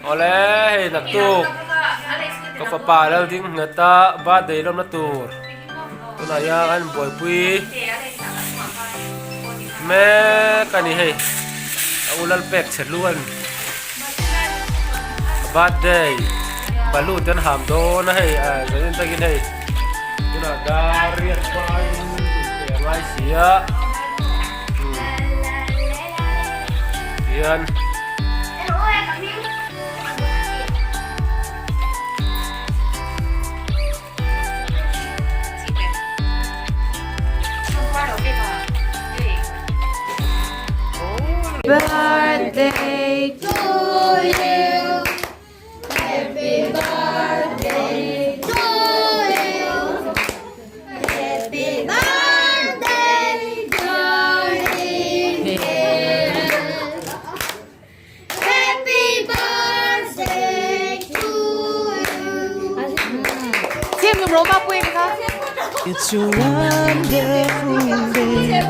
Awle hei naktuk ka fapa lalding nghet a birthday lawmna tur tunah hian an buaipui mek a ni hei a u lalpek che hluan birthday balloon te an ham dawn a hei zanin takin hei tunah dar riat hmain inpe a ngai si a hian Birthday to you. Happy birthday to you. Happy birthday, darling. Happy birthday to you. It's a wonderful day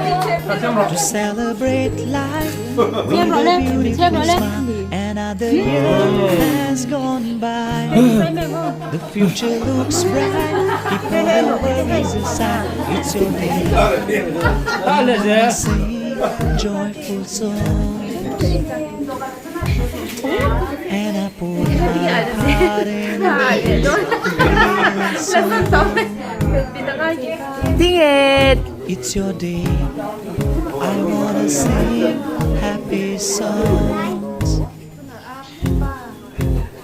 to celebrate life with a beautiful smile. Another year has gone by. The future looks bright. Keep all your worries aside. It's your day. Sing joyful songs. And I pour my heart in It's your day. I wanna sing happy songs.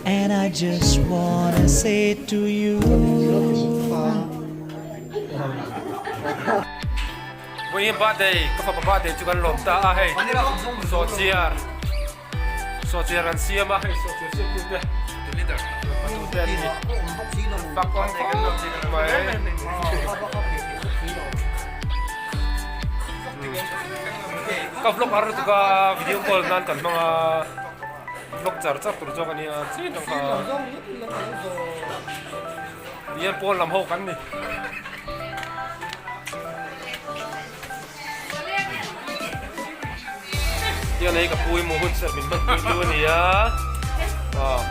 And I just wanna say to you. Vawiin birthday ka fapa birthday chu kan lawm ta a hei sawhchiar sawhchiar kan siam a hei sawhchiar siam tu te patu te an ni fak awm khawp mai ka vlog ar lutuk a video call nan kan hmang a vlog char char tur zawk a nia chin ang kha Tihian pawn lam ho kan ni. Tihian hei ka pu hi mu hun serh min hman pui tu a ni a. Aw.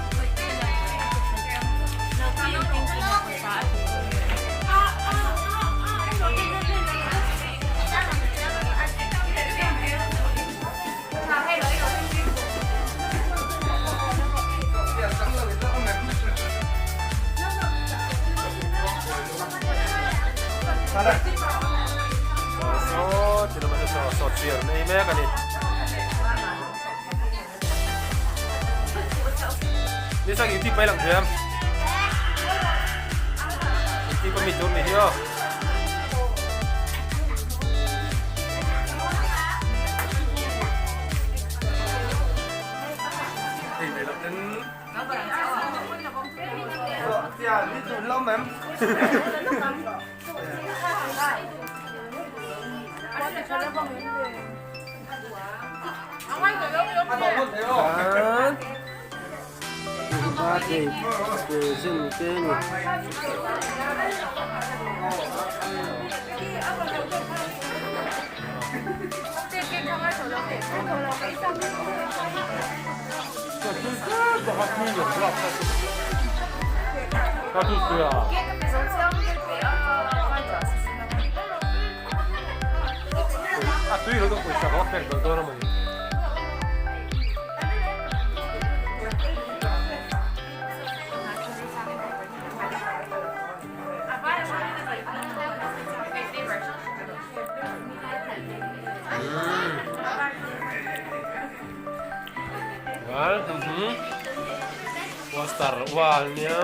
Poster wall nia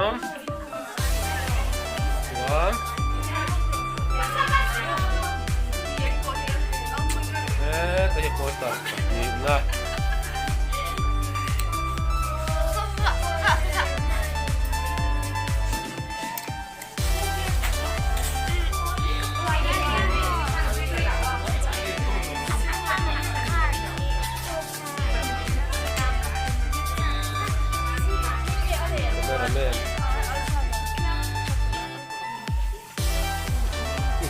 chuan heta hi poster pahnihna. Cameraman.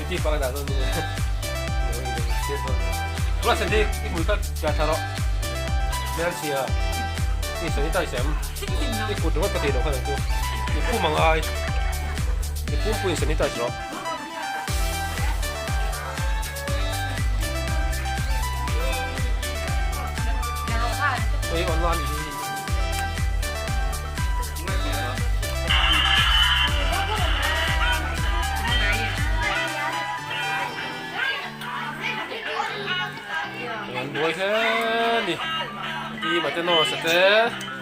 Ti pa ka dah dawn ni. Ruat sandi i hmui kha chia tha rawh. Hmel chhia. I sanitize em? I kut ringawt ka tih loh kha nang chu. I pum a ngai. I pumpui in sanitize rawh. Hei online hi. An buai hle ni. Pi Matenos te.